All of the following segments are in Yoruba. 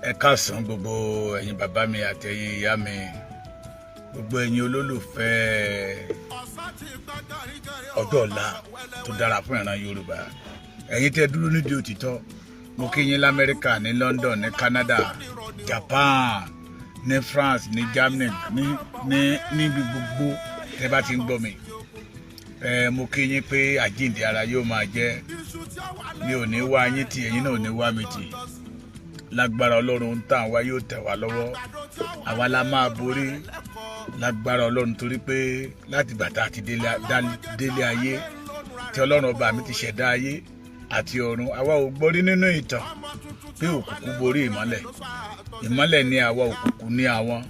Ẹ káàsán, gbogbo ẹ̀yin bàbá mi àtẹ̀yin ìyá mi, gbogbo ẹ̀yin olólùfẹ́ ọjọ́ ọ̀la tó dára fún ìran Yorùbá, ẹ̀yin tẹ́ dúró nídìí òtítọ́. Mo kí yín lamẹ́ríkà, ní London, ní Canada, Japan, ní France, ní Germany, ní níbi gbogbo tẹ́ bá ti ń gbọ́ mi. Ẹ mo kí yín pé àjíǹde ara yóò máa jẹ́. Mi ò ní wá yín tì, ẹ̀yin náà ò ní wá mi tì. Lágbára Ọlọ́run, ń tàn wá yóò tẹ̀ wá lọ́wọ́. Àwa la máa borí lágbára Ọlọ́run, torí pé láti ìgbà tá a ti délé ayé tí Ọlọ́run ọba mi ti ṣẹ̀dá ayé àti ọ̀run, àwa ò gbọ́ rí nínú ìtàn pé òkùnkùn borí ìmọ́lẹ̀. Ìmọ́lẹ̀ ní àwa, òkùnkùn ní àwọn.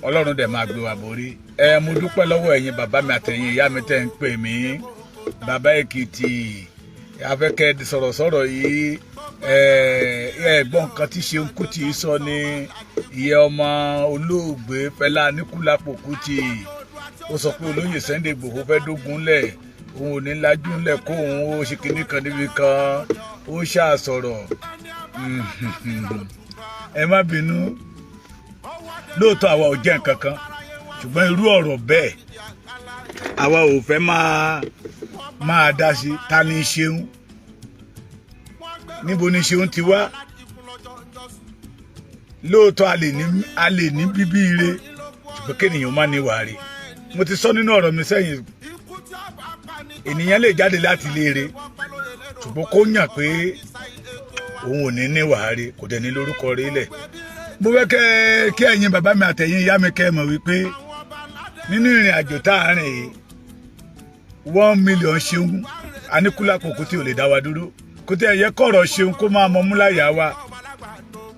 Ọlọ́run dẹ̀ máa gbé wa borí. Ẹ mo dúpẹ́ lọ́wọ́ ẹ̀yin bàbá mi àtẹ̀yin ìyá mi tẹ́ ń pè mí. Bàbá Èkìtì, afẹ́kẹ́ sọ̀rọ̀sọ̀rọ̀ yìí, ẹ ẹ gbọ́ nǹkan tí Ṣeun Kútì sọ ní ìyẹn, ọmọ olóògbé Fẹlá Aníkúlápó Kútì. Ó sọ pé olóyè Sunday Igboho fẹ́ dógun lẹ̀, òun ò ní lajú ńlẹ̀ kó òun ó ṣe kinní kan níbi kan. Ó ṣàṣọ̀rọ̀. Ẹ má bínú, lóòótọ́ àwa ò jẹ́ nǹkan kan, ṣùgbọ́n irú ọ̀rọ̀ bẹ́ẹ̀, àwa ò fẹ́ máa dá sí. Ta ni Ṣeun? Níbo ni Ṣeun ti wá? Lóòótọ́, a lè ní bíbí ire, ṣùgbọ́n kéèyàn má ní wàá rí. Mo ti sọ nínú ọ̀rọ̀ mi sẹ́yìn, ènìyàn lè jáde láti ilé ire, ṣùgbọ́n kó yàn pé òun ò ní ní wàá rí, kò dẹ̀ ní lórúkọ rí lẹ̀. Mo fẹ́ kẹ́ kí ẹ̀yin bàbá mi àtẹ̀yin ìyá mi kẹ́ ẹ mọ̀ wípé nínú ìrìn àjò tá a rìn yìí, 1 million Ṣeun Aníkúlápó Kútì ò lè dá wa dúró. Kò tí ẹ yẹ kọ̀rọ̀ Ṣeun kó máa mọ múláyà wa.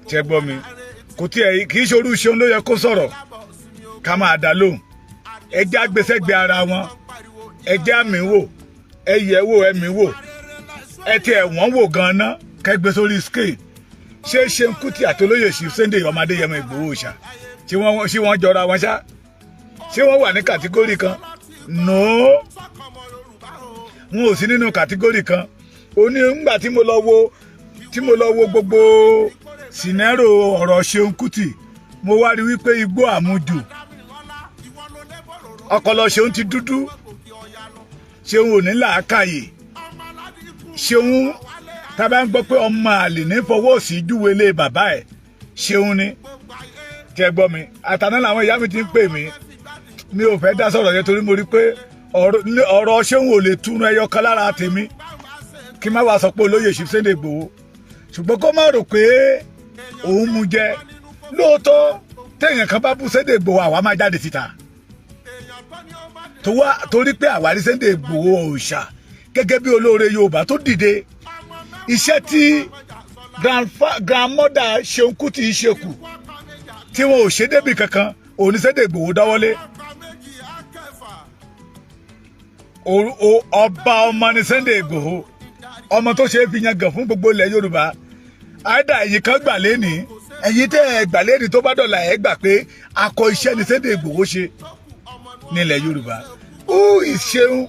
Ṣẹ gbọ́ mi? Kò tí ẹ kì í ṣe orú Ṣeun ló yẹ kó sọ̀rọ̀ ká máa dá lóhùn. Ẹ jẹ́ àgbésẹ́gbé ara wọn, ẹ jẹ́ àmì wò, ẹ yẹ̀ wò, ẹ̀mí wò, ẹ tiẹ̀ wọ́n wò gan-an kẹgbẹ́ sórí scale. Ṣé Ṣeun Kútì àti olóyè ṣì Sunday ọmọ Adéyẹmọ Ìgbòho ṣá, ṣé wọ́n jọra wọn ṣá? Ṣé wọ́n wà ní category kan? No, wọn ò sí nínú category kan. Ó ní ńgbà tí mo lọ wo gbogbo scenario ọ̀rọ̀ Ṣeun Kútì, mo wá rí wípé igbó àmujù ọpọlọ Ṣeun ti dúdú. Ṣeun ò ní làákàyè. Ṣeun, tá a bá ń gbọ́ pé ọmọ àlè ní fọwọ́ sí júwe lé bàbá ẹ̀, Ṣeun ni. Tẹ́ gbọ́ mi? Àtàná làwọn ìyá mi ti ń pè mí. Mi ò fẹ́ dá sọ̀rọ̀ yẹn torí mo rí pé ọ̀rọ̀ Ṣeun ò lè túnú ẹyọ kan lára tèmi, kí n má wàá sọ pé olóyè ṣì Sunday Igboho. Ṣùgbọ́n kó má rò pé òun mú jẹ. Lóòótọ́, téèyàn kan bá bú Sunday Igboho, àwa máa jáde síta torí pé àwárí Sunday Igboho òòṣà gẹ́gẹ́ bí olóore Yorùbá tó dìde. Iṣẹ́ tí grandmother Ṣeun Kútì ṣe kù tí wọn ò ṣe débì kankan, òun ní Sunday Igboho dáwọ́lé. Ọba ọmọ ní Sunday Igboho, ọmọ tó ṣe é fi yangàn fún gbogbo ilẹ̀ Yorùbá. Àìdá ẹ̀yin kan gbà lẹ́nìí, ẹ̀yin tẹ́ ẹ gbà lẹ́nìí, tó bá dọ̀là, ẹ̀ gbà pé akọ iṣẹ́ ní Sunday Igboho ṣe nílẹ̀ Yorùbá. Who is Ṣeun?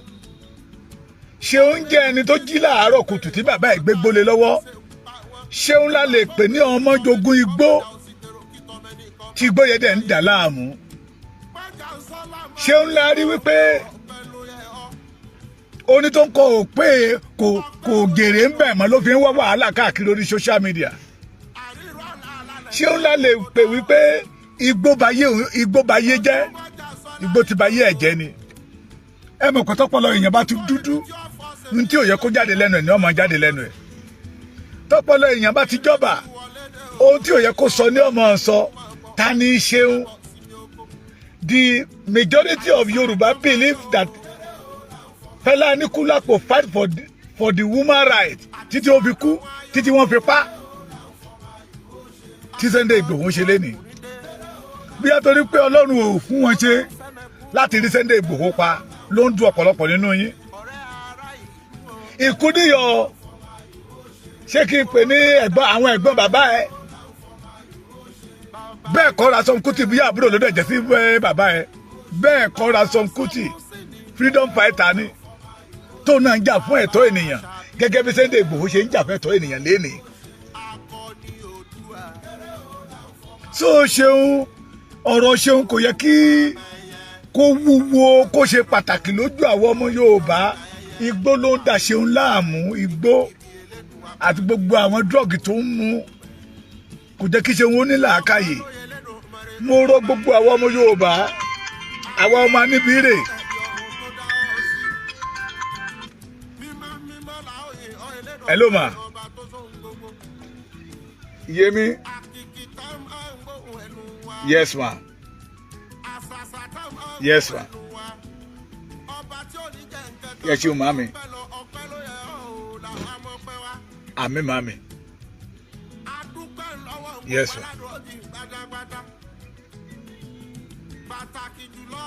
Ṣeun jẹ́ ẹni tó jí láàárọ̀ kùtù tí bàbá ẹ̀ gbé gbólé lọ́wọ́. Ṣeun la lè pè ní ọmọ jogún igbó tí igbó yẹn dẹ̀ ń dà láàmú. Ṣeun la rí wípé oní tó ń kọ ò pé kò gèrè ń bẹ̀ mọ́ ló fi ń wá wàhálà káàkiri orí social media. Ṣeun la lè pè wípé igbó bayé jẹ́, igbó ti bayé ẹ̀ jẹ́ ni. Ẹ mọ̀ pé tọ́pọ̀lọ èèyàn bá ti dúdú, ní tí ò yẹ kó jáde lẹ́nu ẹ̀ ní ọmọ jáde lẹ́nu ẹ̀. Tọ́pọ̀lọ èèyàn bá ti jọba, ohun tí ò yẹ kó sọ ní ọmọ sọ. Ta ni Ṣeun? The majority of Yoruba believe that Fẹlá Aníkúlápó fight for the woman right títí ó fi kú, títí wọ́n fi pa. Tí Sunday Igboho ń ṣe lénìí, bí a torí pé Ọlọ́run ò fún wọn ṣe láti rí Sunday Igboho pa, ló ń dùn ọ̀pọ̀lọpọ̀ nínú yín. Ìkúdíyọ, ṣé kí n pè ní ẹ̀gbọ́n, àwọn ẹ̀gbọ́n bàbá ẹ̀? Bẹ́ẹ̀ kọ́, Ransome Kuti bí àbúrò ló dẹ̀ jẹ́ sí bàbá ẹ̀. Bẹ́ẹ̀ kọ́, Ransome Kuti freedom fighter ni, tó náà ń jà fún ẹ̀tọ́ ènìyàn gẹ́gẹ́ bí Sunday Igboho ṣe ń jà fún ẹ̀tọ́ ènìyàn lénìí. So Ṣeun, ọ̀rọ̀ Ṣeun kò yẹ kí kó wúwo, kó ṣe pàtàkì lójú àwọn ọmọ Yorùbá. Igbó ló ń dà Ṣeun láàmú, igbó àti gbogbo àwọn drug tó ń mu kò jẹ́ kí Ṣeun ó ní làákàyè. Mo rọ gbogbo àwọn ọmọ Yorùbá, àwọn ọmọ aníbírè. Hello ma, Yemi. Yes ma, yes ma. Yes you, mami. Àmín, mami. Yes ma. Pàtàkì jùlọ,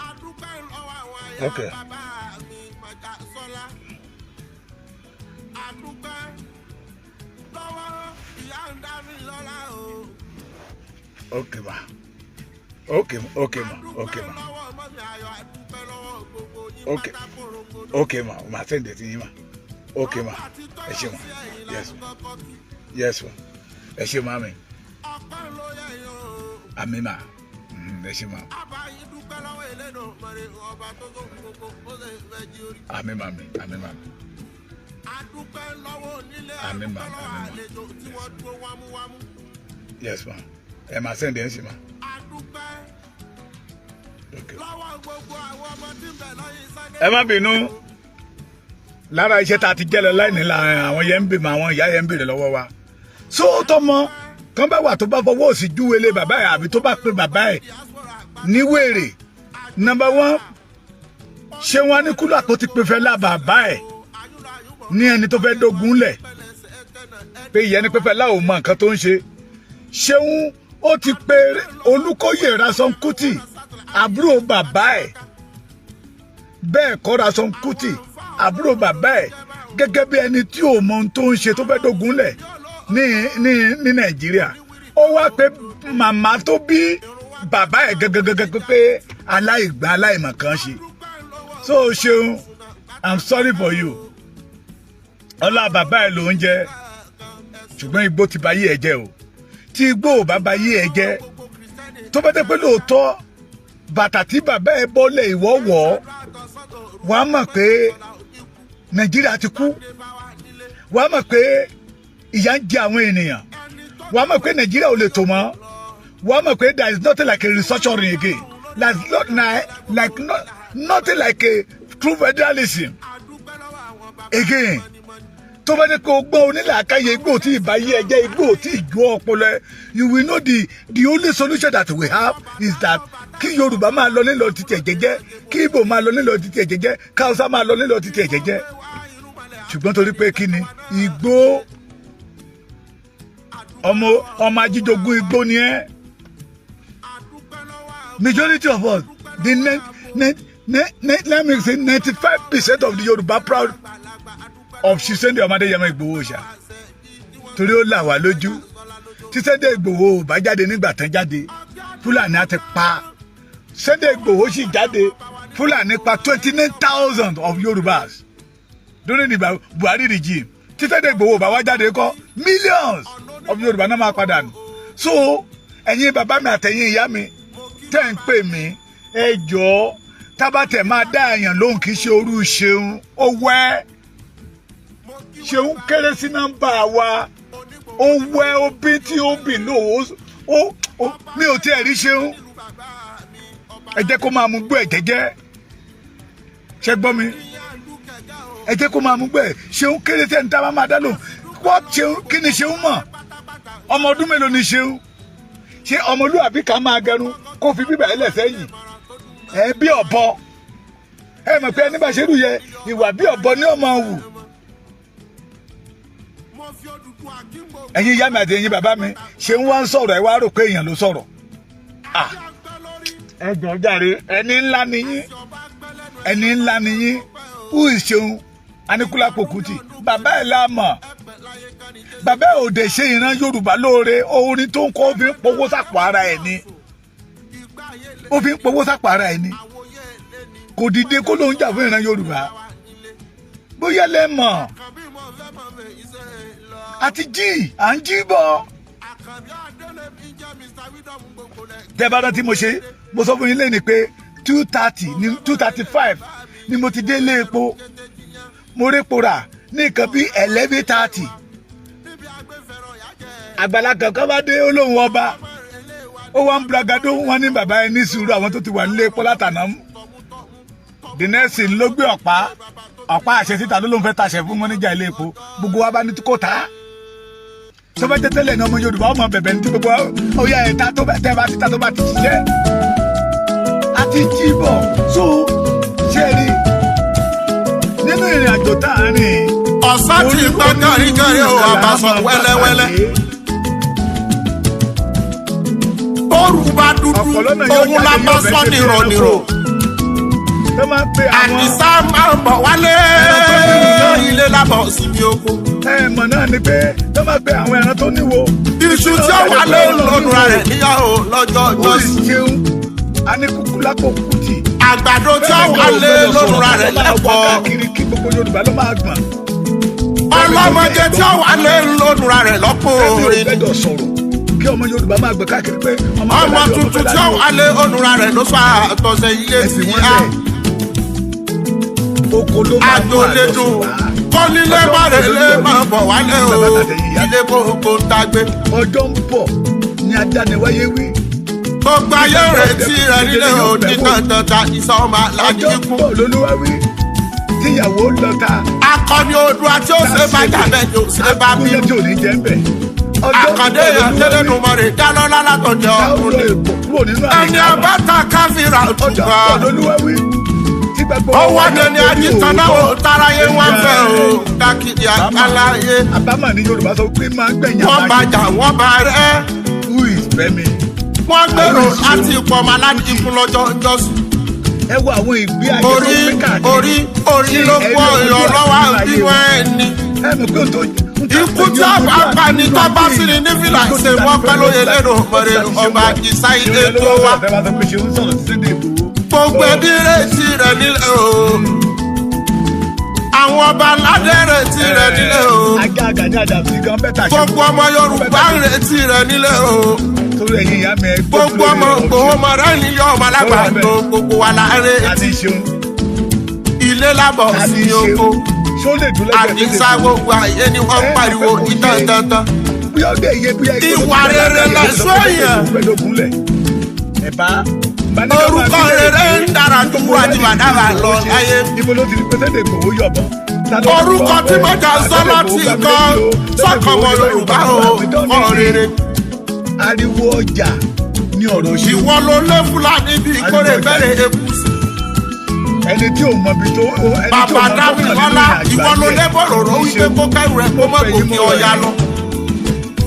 adúpẹ́ lọ́wọ́ àwọn aya bàbá mi Màjà Sọ́lá. Adúpẹ́ lọ́wọ́ ìyá ń dá mi lọ́lá o. Okay ma, okay ma, okay ma, okay ma. Adúpẹ́ lọ́wọ́ mọ́mí Ayọ̀, adúpẹ́ lọ́wọ́ gbogbo yín Okay. pátá korongodo. Okay ma, ma send it yín ma. Okay ma, ẹ ṣé ma. Yes ma, yes ma, ẹ ṣé mami. Ọpẹ́ ló yẹ yín o. Àmín ma. Ẹ ṣé ma. Àbáyín dúpẹ́ lọ́wọ́ Elédùmarè, ọba tó tó gbogbo ó sì fẹ́ jí orí. Àmín mami, àmín mami. Adúpẹ́ lọ́wọ́ onílé, Àmín ma, adúpẹ́ lọ́wọ́ àmín ma. àlejò tí wọ́n dúró wámúwámú. Yes ma, ẹ máa send ẹ sí ma. Adúpẹ́ Okay. lọ́wọ́ gbogbo àwọn ọmọ tí ń bẹ lọ́yìn Sunday. Ẹ má bínú, lára iṣẹ́ tá a ti jẹ́ lọ láìní la àwọn yẹn ń bèèrè, àwọn ìyá yẹn ń bèèrè lọ́wọ́ wa. Sóòótọ́ mọ kán bá wà tó bá fọwọ́ òsì júwèé lé bàbá ẹ̀ àbí tó bá pe bàbá ẹ̀ ní wèrè, number one, ṣé wọn ní kúlọ̀ tó ti pe Fẹlá bàbá ẹ̀ ní ẹni tó fẹ́ dógun lẹ̀, pé ìyẹn ni pé Fẹlá ò mọ nǹkan tó ń ṣe. Ṣéun ó ti pe Olúkóyè Ransome Kuti, àbúrò bàbá ẹ̀, bẹ́ẹ̀ kọ́, Ransome Kuti, àbúrò bàbá ẹ̀, gẹ́gẹ́ bí ẹni tí ò mọ ohun tó ń ṣe, tó fẹ́ dógun lẹ̀ ní Nàìjíríà. Ó wá pé màmá tó bí bàbá ẹ̀ gẹ́gẹ́gẹ́gẹ́ pé aláìgbà, aláìmọ̀kan ṣe. So Ṣeun, I'm sorry for you. Ọlá bàbá ẹ̀ ló ń jẹ, ṣùgbọ́n igbó ti bà yí ẹ jẹ́ o. Tí igbó ò bá bà yí ẹ jẹ́, tó bá dé pé lóòótọ́ bàtà tí bàbá ẹ bọ́lẹ̀ ìwọ́ wọ̀ ọ́, wàá mọ̀ pé Nàìjíríà ti kú, wàá mọ̀ pé ìyà ń jẹ àwọn ènìyàn, wàá mọ̀ pé Nàìjíríà ò lè tò mọ́, wàá mọ̀ pé there is nothing like a restructuring again, like not like not, nothing like a true federalism again. Tó bá dé pé o gbọ́ onílàákàyè, igbó tí ìbá yí ẹjẹ́, igbó tí ìjó ọpọlọ ẹ, you will know the only solution that we have is that kí Yorùbá máa lọ nílọ títí ẹ̀ jẹ́jẹ́, kí Ìgbò máa lọ nílọ títí ẹ̀ jẹ́jẹ́, káwùsá máa lọ nílọ títí ẹ̀ jẹ́jẹ́. Ṣùgbọ́n torí pé kí ni igbó, ọmọ ọmọ ajíjogún igbó ni ẹ́. Majority of us, the ne ne ne ne let me say 95% of the Yorùbá proud of Sunday Adéyẹmọ Ìgbòho ṣá, torí ó là wá lójú. Tí Sunday Ìgbòho ò bá jáde nígbà tán jáde, Fúlàní á ti pa. Sunday Ìgbòho sì jáde, Fúlàní pa 29,000 of Yorùbás during the Buhari regime. Tí Sunday Ìgbòho ò bá wá jáde kọ́, millions of Yorùbá náà máa padà nù. So ẹ̀yin bàbá mi àtẹ̀yin ìyá mi tẹ́ ń pè mí, ẹ jọ̀ọ́, tábàtẹ̀ máa dá èèyàn lóhùn, kì í ṣe orú Ṣeun. Ó wẹ́ Ṣeun kéré sí nọ́mbà wa, ó wẹ́, ó bí tí ó bì lò ó. Mi ò tiẹ̀ rí Ṣeun. Ẹ jẹ́ kó máa mú gbọ́ ẹ̀ jẹ́jẹ́. Ṣé gbọ́ mi? Ẹ jẹ́ kó máa mú gbọ́ ẹ̀. Ṣeun kéré sí ẹni tá a máa dá lóhùn. Wọ́n Ṣeun, kí ni Ṣeun mọ̀? Ọmọ ọdún mélòó ni Ṣeun? Ṣé ọmọlúwàbí kan máa gẹrun kó fi bíbà ẹ lẹ̀ sẹ́yìn ẹ bí ọ̀bọ? Ẹ mọ̀ pé ẹni bá ṣe rú yẹ ìwà bí ọ̀bọ ní ọmọ wù. Ẹ̀yin ìyá mi àti ẹ̀yin bàbá mi, ṣé ń wá ń sọ̀rọ̀, ẹ wá rò pé èèyàn ló sọ̀rọ̀. Ẹ jọ̀ọ́ jàre, ẹni ńlá ni yín, ẹni ńlá ni yín. Who is Ṣeun Aníkúlápó Kútì? Bàbá ẹ̀ la mọ̀. Bàbá ẹ̀ ò dẹ̀ ṣe ìran Yorùbá lóore. Orin tó ń kọ́, ó fi ń powó sàpò ara ẹ̀ ni, ó fi ń powó sàpò ara ẹ̀ ni. Kò dìde kó ló ń jà fún ìran Yorùbá. Bóyá lẹ mọ̀, àti jí à ń jí bọ̀. Tẹ́ bá rántí, mo ṣe, mo sọ fún yín lẹ́ni pé 2:30 ní 2:35 ni mo ti dé ilé epo. Mo répo rà ní nǹkan bí 11:30. Àgbàlá kankan bá dé, olóhùn ọba, ó wá ń bragado. Wọn ní bàbá ẹ ní sùúrù, àwọn tó ti wà nílé epo látàná. The next thing, ló gbé ọ̀pá àṣẹ síta, ló ló ń fẹ́ tàṣẹ fún mọ́níjà ilé epo. Gbogbo wa bá ní kò tá tó bá jẹ́ tẹ́lẹ̀ ní ọmọ Yorùbá, ọmọ bẹ̀bẹ̀ ní tí gbogbo ó yá ẹ̀ta tó bá tẹ́ bá ti ta tó bá ti ṣiṣẹ́ àti jí bọ̀. So ṣé rí nínú ìrìn àjò tá a rìn, Ọ̀sán ti gbọ́ káríkárí o, àbàsọ̀ wẹ́lẹ́wẹ́lẹ́. Bóòrù bá dúdú, Ọ̀pọ̀lọ́ náà yóò òun la jáde, bá yóò fẹ́ sọ ṣe bí nìrọ̀nìrọ̀. tó máa ń pe àwọn Àdìsá máa ń bọ̀ wálé, ilé lábọ̀ síbi oko. Ẹ mọ̀ náà ni pé tó máa pe àwọn ẹran tó níwo. Iṣu tí ó wà lé lónúra rẹ̀ níyàwó lọ́jọ́ Ó sì jọ́sí. ṣeun aníkúkú lápò kùtì. Àgbàdo tí ó wà lé lónúra rẹ̀ lẹ́kọ̀ọ́. Káàkiri kí gbogbo Yorùbá ló máa gbọ̀n. Ọlọ́mọdé tí ó wà lé lónúra rẹ̀ lọ́pọ̀ Ẹbí ò orin. gbẹ́dọ̀ sọ̀rọ̀ kí ọmọ Yorùbá máa gbọ̀n káàkiri pé Ọmọ Fẹ́lá tuntun tí ó wà lé lónúra rẹ̀ ló sọ àtọ̀sẹ̀ ilé Ẹ̀sìn sí wọn á. lẹ̀, oko ló máa mú Àjò lè dùn àjọsùn wá. Kọ́nílé mọ̀rẹ́lé máa bọ̀ wálé o, ilé gbogbo ń dágbé. Ọjọ́ ń bọ̀ ní adániwáyé wí. Gbogbo ayé retí rẹ̀ nílé o, ní dandan ta ìsọmọ Ọjọ́ ń aládìkú. bọ̀ lólúwa wí tíyàwó lọ́ta. Akọni Oòduà tí ó ṣe bá jàbẹ́ ni ó ṣe bá Kúnyẹ́ bínú. tí ò ní jẹ́ ń bẹ̀. Ọjọ́ ń Àkàndé bọ̀ èèyàn lólúwa wí tẹ́lẹ̀nu mọ̀rẹ́ dálọ́lá látọ̀jọ́ táwọn ọ̀run ni. èkó kúrò nínú Ẹni àyíká. abáta káfíra Ọjọ́ ń bọ̀ òtúkọ. lólúwa wí tí gbogbo Ó wá dẹni ajítaná o, táráyé wá fẹ́ o, káàkiri àgbáláyé. Àbámọ̀ ní Yorùbá sọ pé máa ń gbẹ̀yìn. Wọ́n bàjà, wọ́n bá rẹ́. Who is Fẹ́mi? Wọ́n gbèrò láti pọ̀mọ́ aládìkún lọ́jọ́ jọ́sùn. Ẹ wo àwọn ìgbé ayé tó Orí ń pín káàkiri. orí orí ló gbọ́ ìrànlọ́wọ́ bímọ ẹni. Ẹ mọ̀ pé ohun tó Ikú tí a bá pa ni tó bá sí ni ní fìlà ṣe wọ́n pẹ́ lóye lẹ́nu mọ̀rẹ́ ọba àdìsá ilé tó wá. Gbogbo ẹbí retí rẹ̀ nílé o. Àwọn ọba aládé retí rẹ̀ nílé o. Ajá Gani Adams gan bẹ́tà ṣe. Gbogbo ọmọ Yorùbá ń retí rẹ̀ nílé o. Torí ẹ̀yin ìyá mi, ẹ gbójú Gbogbo lórí ọmọ ọ̀rọ̀. Ìgbòho ọmọ rẹ̀ nílé ọmọ alágbàdo gbogbo wa la ń Àti retí. ṣeun Ilé lábọ̀ àti sí ṣeun oko. Ṣó lè dúró lẹ́gbẹ̀ẹ́? Àdìsá gbogbo ayé ni wọ́n ń pariwo ìtàn dandan. Bóyá ó dé iye, bóyá Ìwà rere lẹ̀ṣọ́ èèyàn. Pẹ̀lú ẹ̀bá. Orúkọ rere ń dára ju wúrà bàdàbà lọ láyé. Ibo ló ti di pé Sunday Igboho yọ̀bọ̀n? Orúkọ tí mọ́jà sọ́lá ti kọ́ sọ́kọ̀mọ́ Yorùbá o, kọ́ rere. Ariwo ọjà ní ọ̀rọ̀ ṣe. Ìwọ ló lé Fúlàní bíi kórè bẹ̀rẹ̀ egusi. Ẹni tí ò mọ ibi tó ẹni tí ò Bàbá mọ tó kàn nínú Dámilọ́lá, ìrìnàjò ìwọ ló ayé lé bòròró wípé kó kẹrù rẹ̀ kó má gòkè ọ̀yà lọ.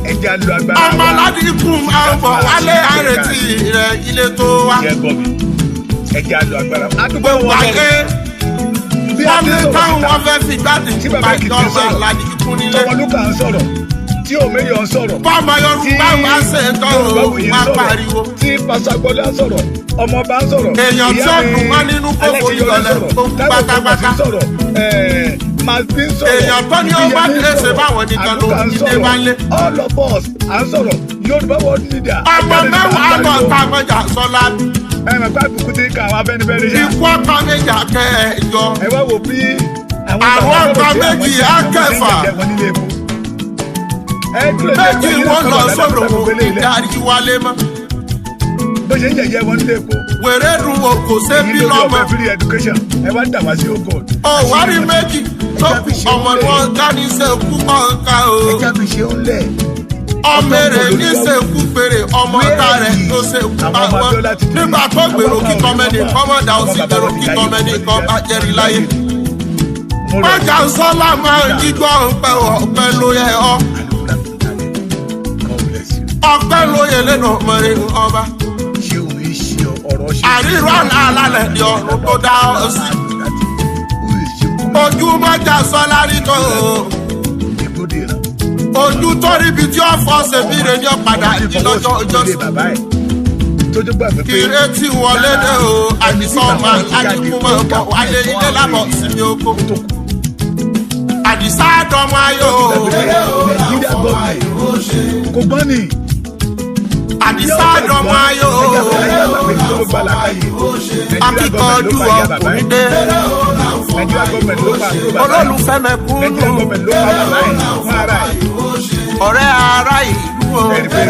Ẹja lu agbára Ọmọ aládìkú máa ń bọ̀ wálé, àrètí rẹ̀ ilé tó wá. Jẹ́ gbọ́ mi, ẹja lu agbára. Adúgbò Gbogbo wọn ayé bí a wọ́n ti ní sọ̀rọ̀ táwọn síta wọn fẹ́ fi gbádùn tí bàbá ìpa Èkìtì ìjọba sọ̀rọ̀, aládìkú nílé. Tọmọlúkà ń sọ̀rọ̀, tí òmeyọ̀ ń sọ̀rọ̀, Bọ́mọ Yorùbá máa ṣe tán o, Yorùbáwùyí ń máa sọ̀rọ̀, pariwo. tí pásọ agbọ́dá ń sọ̀rọ̀, ọmọọba ń sọ̀rọ̀, Èèyàn tí ìyá ó mi dùn mọ́ nínú kó forí Aláṣeyọrí lọlẹ̀ sọ̀rọ̀, kó kú Táíwò pátápátá. Thomas ń sọ̀rọ̀, Mazbi ń sọ̀rọ̀, Èèyàn tó ní ó bá Ìbíyẹmí ń lè ṣe sọ̀rọ̀, báwọn nìkan ló Àlùkà ń ń dé sọ̀rọ̀, bá lé. all of us à ń sọ̀rọ̀, Yorùbá world media. Ọmọ mẹ́wàá lọ ta mọ́jà sọ́lá. Ẹ mọ̀ pé àbùkù ti ń ka àwọn Afẹ́nifẹ́re yá. Ikú ọkọ méjì akẹ́ẹ̀jọ. Ẹ wá wò bí àwọn Àwọn bàbá ọkọ sọ̀rọ̀ sí àwọn méjì tí àwọn tí ń akẹ́fà. jẹjẹ wọn nílé epo. Ẹ dúró Méjì lẹ́gbẹ̀ẹ́ wọn lọ yín sódò lọ́kàn wà lábẹ́ ìdarí wálé mọ́. Bó ṣe ń jẹjẹ wọn nílé epo. Wèrè dùn wò kò sé Èyí bí lórí lọ́mọ. ọ̀fẹ́ free education, ẹ wá ń dà wá sí ogo. Òwárí méjì tó kù ọmọ ni wọ́n dá ní sẹ́kù kọ̀ọ̀kan o. Ẹja fi ṣe ń lẹ̀. Ọmọ èrè ní sẹ́kù péré, ọmọ ọ̀tá rẹ̀ ló sẹ́kù Àwọn ọmọ bá wọn. Abíọ́lá ti dé. Nígbà tó gbèrò kíkọ́ mẹ́ni kọ́mọ́dà ó sì gbèrò kíkọ́ mẹ́ni kọ́ bá jẹ́rìí láyé. Mo rọ̀ Mọ́jà sọ́lá máa ń jígbọ́ ọ̀pẹ, ọ̀pẹ ló yẹ ọ́. God bless you. Ọ̀pẹ ló yẹ lẹ́nu mọ̀rẹ́ ọba. Ṣé òun ṣe ọ̀rọ̀ ṣe? Àríwá alálẹ̀ ni ọ̀run tó dá ọ sí. Ojú mọ́jà sọ́lá rí tó o. Ojú tó ríbi tí ó fọ́ ṣèbíre ní ọ̀padà ìlọ́jọ́ ọjọ́ sí. Ìrètí wọlé dé o, àdìsọ́ ọmọ aládìkú máa bọ̀ wálé, ilé lábọ̀ sinmi oko. Àdìsá dọ́mọ ayò o. Nàìjíríà gọ́ọ̀mẹ̀ kò gbọ́n ni. Àdìsá dọmọ ayò. Akíkanjú ọkùnrin dé. Nàìjíríà gọọmenti ló pa àbúrò bàbá ẹ̀. Olólùfẹ́ Nàìjíríà mẹ̀kúnnù. gọọmenti ló pa bàbá ẹ̀ fún ara ẹ̀. Ọ̀rẹ́ ará ìlú o. Ẹ̀rí pé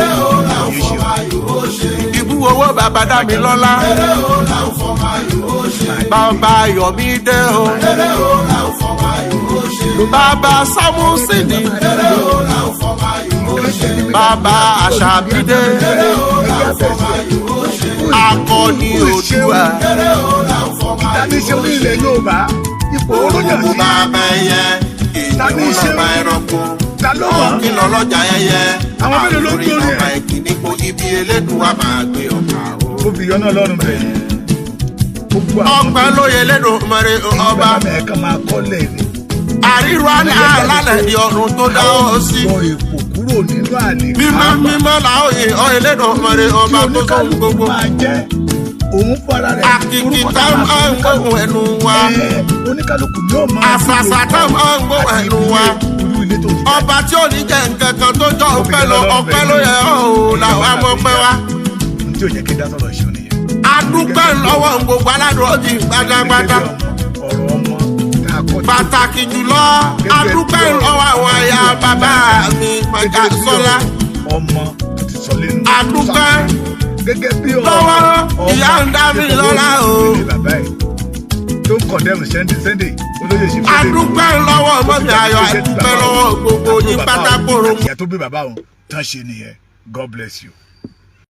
kì í ṣe Ibú owó bàbá Dámilọ́lá. Bàbá Yọ̀mídé o. Bàbá Sámúsìnì. Bàbá Àṣàbídé. Akọni Oòduà. Tani ṣe orí ilẹ̀ Yorùbá ipò olóyàn Òkú sí bàbá ẹyẹ. Tani Ìdíwọ̀n ṣe lọ́ba ẹranko. Ta ló mọ̀? Kí lọ́lọ́jà ẹyẹ. Àwọn mélòó ló ń Àlórí gbórí ẹ̀? lọ́ba ẹ̀kíní kò ibi elédùn wa máa gbé ọ̀gá o. Ó fi yọ́nà Ọlọ́run bẹ̀ gbogbo àwọn Ọpẹ́ lóye lẹ́dùnmọ́rẹ́ ọba. bàbá mi kan máa kọ́lẹ̀ ni. Àríwá alálẹ̀ di ọ̀run tó dá ọ sí. Yọ èpò kúrò nínú àlè. Mímọ́ mímọ́ làóye ọ̀ẹ́lẹ́dùnmọ́rẹ́ ọba tó sọ ohun gbogbo. Máa jẹ́ òun fara rẹ̀. Àkìkìtà máa ń gbóhùn ẹnu wa. Oníkálukú yóò máa Àṣàṣà tá máa ń gbóhùn ẹnu wa. Irú ilé tó ti jáde. Ọba tí ò ní jẹ́ nǹkan kan tó jọ ọpẹ́ lọ, ọpẹ́ ló yẹ ọ́ ò làwọn amọ̀pẹ́ wa. Ohun tí ò jẹ́ kí n dá sọ̀rọ̀ ṣe nìyẹn. Adúpẹ́ lọ́wọ́ gbogbo aládùn ọ̀jì pátápátá. Ọ̀rọ̀ ọmọ tá a kọ́ tí Pàtàkì jùlọ, adúpẹ́ lọ́wọ́ àwọn aya bàbá mi Màgà Sọ́lá. Ọmọ tó ti sọ lẹ́nu. Adúpẹ́ gẹ́gẹ́ bí ọ̀rọ̀ lọ́wọ́ ìyá ń dá mi lọ́lá o. Ilé bàbá ẹ̀ tó ń kọ̀ndẹ́mù Sunday Sunday olóyè ṣe fún Adúpẹ́ lọ́wọ́ mọ́mí ayọ̀, adúpẹ́ lọ́wọ́ gbogbo yín pátákóró. Ìyá tó bí bàbá òun tán ṣe nìyẹn. God bless you.